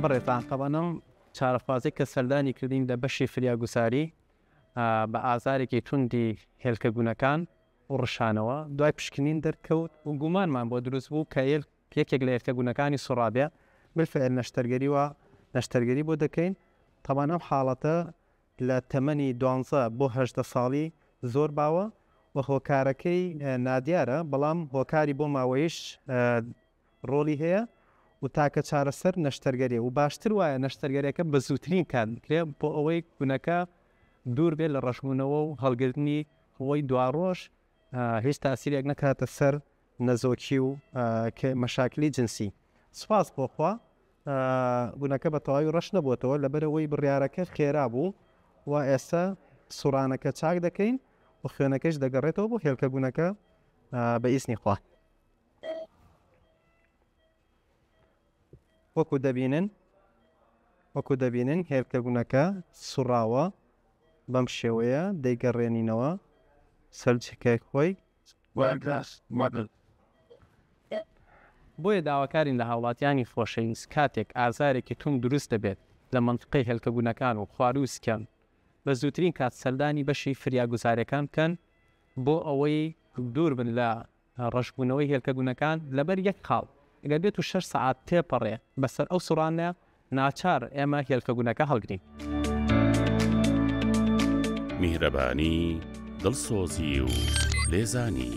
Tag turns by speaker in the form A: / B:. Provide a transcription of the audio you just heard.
A: بەڕێزان تەبعەن ئەم چارەخوازەی کە سەردانی کردین لە بەشی فریاگوزاری بە ئازارێکی توندی هێلکە گونەکان و ڕشانەوە دوای پشکنین دەرکەوت و گومانمان بۆ دروست بوو کە یەکێک لە هێلکە گونەکانی سوڕابێ بالفعل نەشتەرگەری و نەشتەرگەری بۆ دەکەین تەبعەن ئەم حاڵەتە لە تەمەنی دوانزە بۆ 18 ساڵی زۆر باوە و هۆکارەکەی نادیارە بەڵام هۆکاری بۆ ماوەیش ڕۆڵی هەیە و تاکە چارەسەر نەشتەرگەریە و باشتر وایە نەشتەرگەریەکە بە زووترین کات بکرێت بۆ ئەوەی کونەکە دوور بێت لە ڕەشبوونەوە و هەڵگرتنی ئەوەی دواڕۆژ هیچ تاسیرێک نەکاتە سەر نەزۆکی و مەشاکلی جنسی. سوپاس بۆ خوا گونەکە بە تەواوی ڕەش نەبووەتەوە لەبەرئەوەی بڕیارەکە خێرا بوو و ئێستا سوڕانەکە چاک دەکەین و خوێنەکەش دەگەڕێتەوە بۆ هێلکە گونەکە بە ئیزنی خوا. وەکو دەبینن وەکو دەبینن هێلکە گونەکە سوڕاوە بەم شێوەیە دەیگەڕێنینەوە سەر جێگای خۆی. بۆیە داواکارین لە هاوڵاتیانی خۆشەویست کاتێک ئازارێکی توند دروست دەبێت لە مەنتقەی هێلکە گونەکان و خواروسکیان بە زووترین کات سەردانی بەشی فریاگوزارەکان بکەن بۆ ئەوەی دوور بن لە ڕەشبوونەوەی هێلکە گونەکان لەبەر یەک خاڵ، گەر بێت و شەش سەعات تێپەڕێ بەسەر ئەو سوڕانە، ناچار ئێمە هێلکە گونەکە هەڵگرین.
B: میهرەبانی، دڵسۆزی و لێزانی.